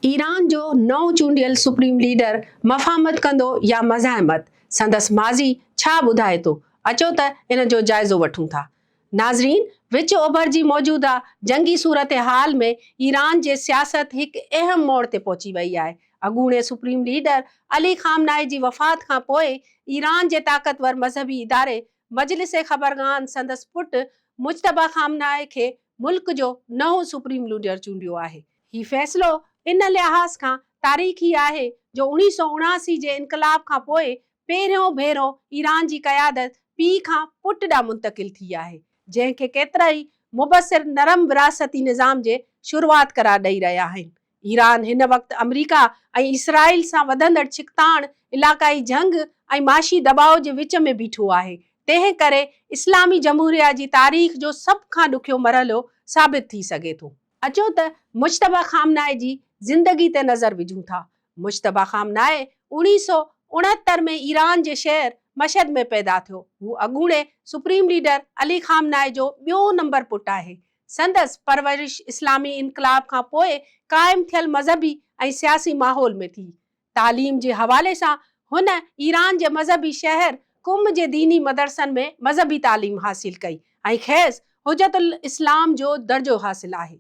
Iran جو نئون چونڊيل سپريم ليڊر مفاهمت ڪندو يا مزاحمت، سندس ماضي ڇا ٻڌائي ٿو؟ اچو ته ان جو جائزو وٺون ٿا. ناظرين، وچ اوڀر جي موجوده جنگي صورتحال ۾ ايران جي سياست هڪ اهم موڙ تي پهچي وئي آهي. اڳوڻي سپريم ليڊر علي خامنائي جي وفات کان پوء ايران جي طاقتور مذهبي اداري مجلس خبرگان سندس پٽ مجتبيٰ خامنائي کي ملڪ جو نئون سپريم ليڊر چونڊيو آهي. هي فيصلو ان لحاظ کان تاريخي آهي جو اوڻيهه سئو 79 جي انقلاب کان پوء پهريون ڀيرو ايران جي قيادت پيء کان پٽ ڏانهن منتقل ٿي آهي، جنهن کي ڪيترائي مبصر نرم وراثتي نظام جي شروعات قرار ڏئي رهيا آهن. ايران هن وقت آمريڪا ۽ اسرائيل سان وڌندڙ ڇڪتاڻ، علاقائي جنگ ۽ معاشي دٻاء جي وچ ۾ بيٺو آهي، تنهن ڪري اسلامي جمهوريه جي تاريخ جو سڀ کان ڏکيو مرحلو ثابت ٿي سگهي ٿو. اچو ته مجتبيٰ خامنائي جي زندگي تي نظر وجهون ٿا. مجتبيٰ خامنائي 1969 ۾ ايران جي شهر مشهد ۾ پيدا ٿيو. هو اڳوڻي سپريم ليڊر علي خامنائي جو ٻيو نمبر پٽ آهي. سندس پرورش اسلامي انقلاب کان پوء قائم ٿيل مذهبي ۽ سياسي ماحول ۾ ٿي. تعليم جي حوالي سان هن ايران جي مذهبي شهر قم جي ديني مدرسن ۾ مذهبي تعليم حاصل ڪئي ۽ کيس حجت الاسلام جو درجو حاصل آهي،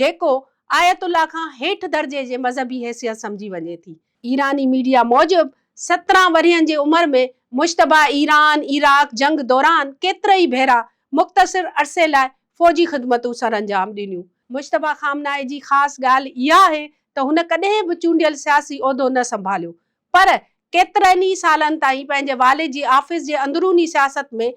جيڪو آيت الله کان هيٺ درجي جي مذهبي حيثيت سمجهي وڃي ٿي. ايراني ميڊيا موجب 17 ورهين جي عمر ۾ مجتبيٰ ايران عراق جنگ دوران ڪيترائي ڀيرا مختصر عرصي لاء فوجي خدمتون سرانجام ڏنيون. مجتبيٰ خامنائي جي خاص ڳالهه اها آهي ته هن ڪڏهن به چونڊيل سياسي عهدو نه سنڀاليو پر ڪيترن ئي سالن تائين پنهنجي والد جي آفيس جي اندروني سياست ۾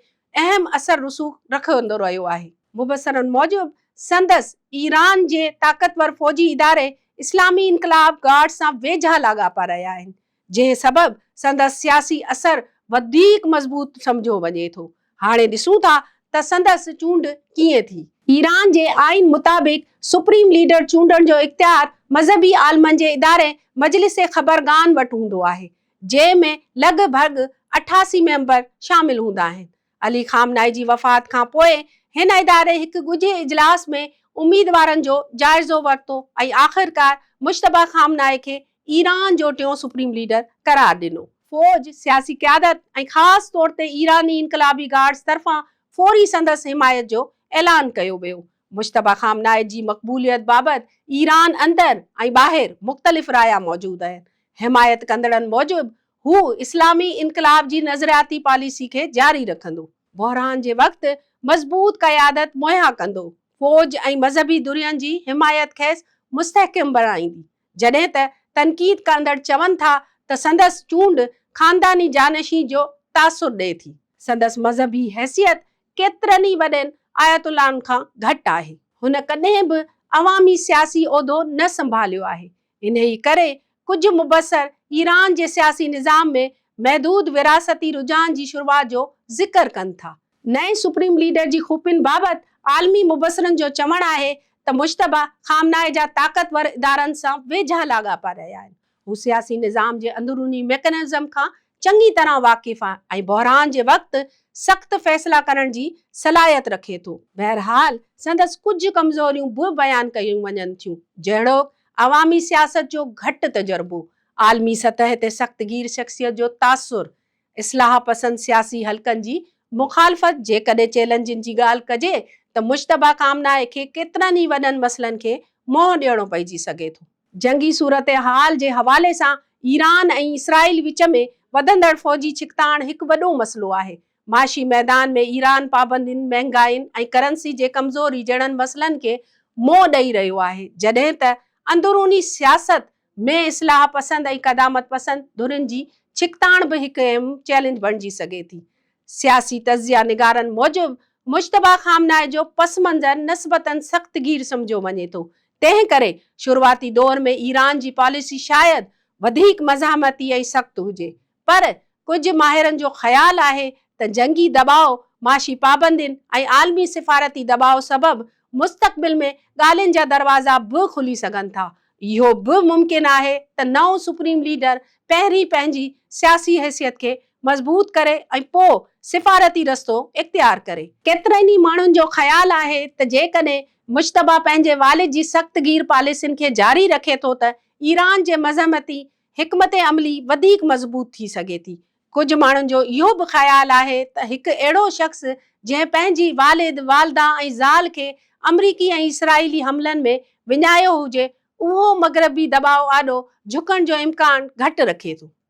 اهم اثر رسوخ رکندو رهيو آهي. مبصرن موجب سندس ايران جي طاقتور فوجي اداري اسلامي انقلاب گارڊز سان ويجها لاڳاپا رهيا آهن، جنهن سبب سندس سياسي اثر وڌيڪ مضبوط سمجهيو وڃي ٿو. هاڻي ڏسون ٿا ته سندس چونڊ ڪيئن ٿي. ايران جي آئين مطابق سپريم ليڊر چونڊڻ جو اختيار مذهبي عالمن جي اداري مجلس خبرگان وٽ هوندو آهي، جنهن ۾ لڳ ڀڳ 88 ميمبر شامل هوندا آهن. علي خامنائي جي وفات کان پوء هن اداري هڪ ڳجهي اجلاس ۾ اميدوارن جو جائزو ورتو ۽ آخرڪار مجتبيٰ خامنائي کي ايران جو ٽيون سپريم ليڊر قرار ڏنو. فوج، سياسي قيادت ۽ خاص طور تي ايراني انقلابي گارڊز طرفان فوري سندس حمايت جو اعلان ڪيو ويو. مجتبيٰ خامنائي جي مقبوليت بابت ايران اندر ۽ ٻاهر مختلف رايا موجود آهن. حمايت ڪندڙن موجب هو اسلامي انقلاب جي نظرياتي پاليسي کي جاري رکندو. بحران جي وقت مضبوط قيادت مهيا ڪندو. فوج ۽ مذهبي ڌرين جي حمايت کيس مستحڪم بڻائيندي. جڏهن ته تنقيد ڪندڙ چون ٿا ته سندس چونڊ خانداني جانشين جو تاثر ڏئي ٿي. سندس مذهبي حيثيت ڪيترن ئي وڏن آيت اللهن کان گهٽ آهي. هن ڪڏهن به عوامي سياسي عهدو نه سنڀاليو آهي. انهيء ڪري ڪجهه مبصر ايران جي سياسي نظام ۾ محدود وراثتي رجحان جي شروعات جو ذڪر ڪن ٿا. نئين سپريم ليڊر جي خوبين بابت عالمي مبصرن جو چوڻ آهي ته مجتبيٰ خامنائي جا طاقتور ادارن سان ويجها لاڳاپا رهيا آهن. هو سياسي نظام جي اندروني ميڪنزم کان چڱي طرح واقف آهي ۽ بحران جي وقت سخت فيصلا ڪرڻ جي صلاحيت رکي ٿو. بهرحال سندس ڪجهه ڪمزوريون به بيان ڪيون وڃن ٿيون، جهڙوڪ عوامي سياست جو گهٽ تجربو، عالمي سطح تي سخت گير شخصيت جو تاثر، اصلاح پسند سياسي حلقن جي مخالفت جيڪڏهن چئلينجن جي ڳالهه ڪجي ته مجتبيٰ خامنائي کي ڪيترن ئي وڏن مسئلن کي منهن ڏيڻو پئجي سگهي ٿو. جنگي صورتحال جي حوالي سان ايران ۽ اسرائيل وچ ۾ وڌندڙ فوجي ڇڪتاڻ هڪ وڏو مسئلو آهي. معاشي ميدان ۾ ايران پابندين، مهنگائين ۽ ڪرنسي جي ڪمزوري جهڙن مسئلن کي منهن ڏئي رهيو آهي، جڏهن ته اندروني سياست ۾ اصلاح پسند ۽ قدامت پسند ڌرين جي ڇڪتاڻ به هڪ اهم چئلينج بڻجي سگهي ٿي. سياسي تجزيه نگارن موجب مجتبيٰ خامنائي جو پس منظر نسبتاً سخت گير سمجهيو وڃي ٿو، تنهن ڪري شروعاتي دور ۾ ايران جي پاليسي شايد وڌيڪ مزاحمتي ۽ سخت هجي، پر ڪجهه ماهرن جو خيال آهي ته جنگي دٻاء، معاشي پابندين ۽ عالمي سفارتي دٻاء سبب مستقبل ۾ ڳالهين جا دروازا به کلي سگهن ٿا. اهو به ممڪن آهي ته نئون سپريم ليڊر پهرين پنهنجي سياسي حيثيت کي مضبوط ڪري ۽ پوء سفارتي رستو اختيار ڪري. ڪيترن ئي ماڻهن جو خيال آهي ته جيڪڏهن مجتبيٰ پنهنجي والد جي سخت گير پاليسين کي جاري رکي ٿو ته ايران جي مزاحمتي حڪمت عملي وڌيڪ مضبوط ٿي سگهي ٿي. ڪجهه ماڻهن جو اهو به خيال آهي ته هڪ اهڙو شخص جنهن پنهنجي والد، والده ۽ زال کي آمريڪي ۽ اسرائيلي حملن ۾ وڃايو هجي، اهو مغربي دٻاء آڏو جهڪڻ جو امڪان گهٽ رکي ٿو.